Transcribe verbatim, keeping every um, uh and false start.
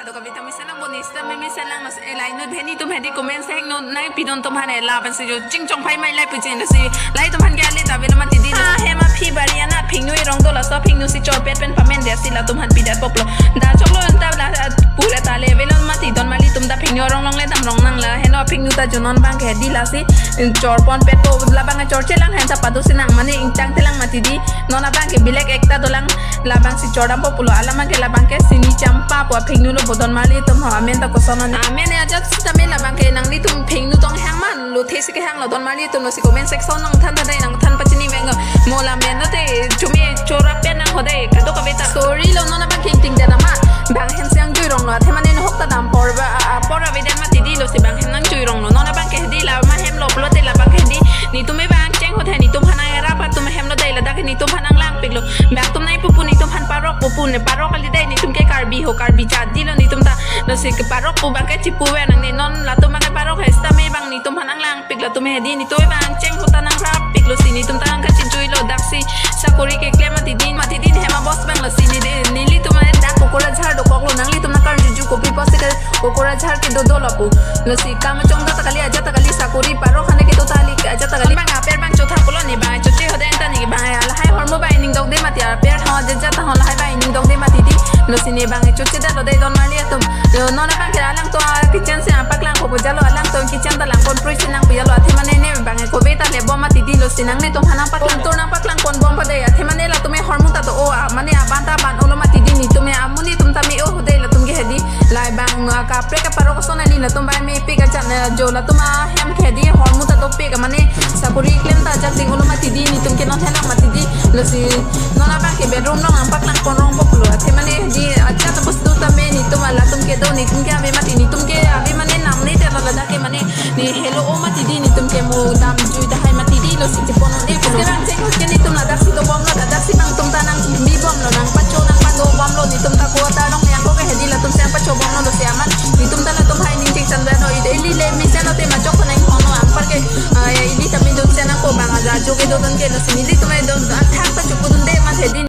Kavita mesen lang boni sita mesen lang, no, eh, lahai non bheni atum hedi comment sehang non nangpidun atum aphan, eh, lapen si jo chingchong phai mai lahai puji, no, si lahai atum aphan ke ale ta avelo mati di, no. Ah, hem aphi bari ana phingnu arong do, laso phingnu si chorpet pen pamendet si latum aphan pidet boklo. Da choklo anta la, ah, pura ta le avelo mati, don marli atum ta phingnu arong longle dam rong nang la. Heno phingnu ta jo non abang ke hedi lasi chorponpet po, labang chorche lang, hen ta pado si nang mane ingtang te lang mati di. Non abang ke bilek ekta dolang, labang si chordampo pulo, alam abang ke labang ke Sini Champa pu aphingnu lo bo, don marli atum ho, amen ta koson non. Amen ajat sitame labang ke nanglitum phingnu tong hang ma, lothe si kehang lo, don marli atum, no, si comment section nangthan tha dei, nangthan pachini veng. Mo la amen no te chumi chorap pen nang ho dei, kadokave ta. Sorry lo, non abang ke ingting det nama. Bang hem si nangjui rong lo, athe mane no hok ta dam apor ba, a, apor avedet mati di, lo si bang hem nangjui rong lo. Non abang ke hedi la ma hem lo pulote labang ke hedi. Netum abang cheng ho the, netum aphan nang-era aphan atum hem lo dei, ladak ke netum aphan nanglangpik lo. Bang atum nai pupu, netum aphan parok pupu, ne parok kali dei, netum ke Karbi ho, Karbi jat di lo netum ta. Lo si ke parok pu abang ke chipu ve nangne, non latum abang ke parok he sitame bang netum aphan nanglangpik, latum hedi netum abang cheng ho ta nangrapik lo, si netum ta nangkachingjui lo, dak si sakori keklem mati di, mati di hem a-boss abang lo, si ne de, nelitum dak Kokrajhar dokok lo, nanglitum nangkarjuju kopi pusi ke Kokrajhar kedo do lapu. Lo si kam chongda ta kali, ajat ta kali, sakori parok hane kedo ta kali, ajat ta kali. Bang aper bang chotha pulo, ne bang choche ho dei, anta ne bang lahai ahormu bang ning dok de mati, aper ho ajat ta ho, lahai bang ning dok de mati di. Lo si ne bang choche det lo dei, don marli atum. Lo non abang ke alangtum a-kitchen si nangpaklangpo pu jalo, alangtum kitchen ta langpon prui si nangpu jalo, athe mane ne bang kove ta lebom mati di, lo si nanglitum aphan nangpaklang, tur nangpaklangpon bom pa dei, athe mane latum ahormu ta do-o, a, mane aban ta aban-o lo mati di, netum amonit atum ta me-o ho dei, latum ke hedi. Lahai bang, a, kaprek kaparok ason ali latum bang mepik ajat, eh, jo latum ahem ke hedi ahormu ta dopik, mane sakori klem ta ajat ding-o lo mati di, netum ke non henang mati di. Lo si non abang ke bedroom along nangpaklangpon rongpo pulo, athe mane di ajat ta bus do tame, netum alatum kedo, netum ke ave mati, netum ke ave mane namne te lo, ladak ke mane ne helo-o mati di, netum ke mo damjui tahai mati di, lo si chepon un-e pulo. Ke bang cheng ke netum ladak si dobom lo, ladak si bang atum ta nangbi bom lo, nangpacho nangpado bom lo, netum ta ko ta long yang ko ke hedi latum si nangpacho bom lo, lo si amat netum ta latum hai ning chingchan ba no, ili le mesen lo te majok ko nang hon lo, anpar ke, ah, ya ili tame dun si nangko bang aja jo kedo dun ke, lo si nelitum e don athak ta chukudun de ma hedi.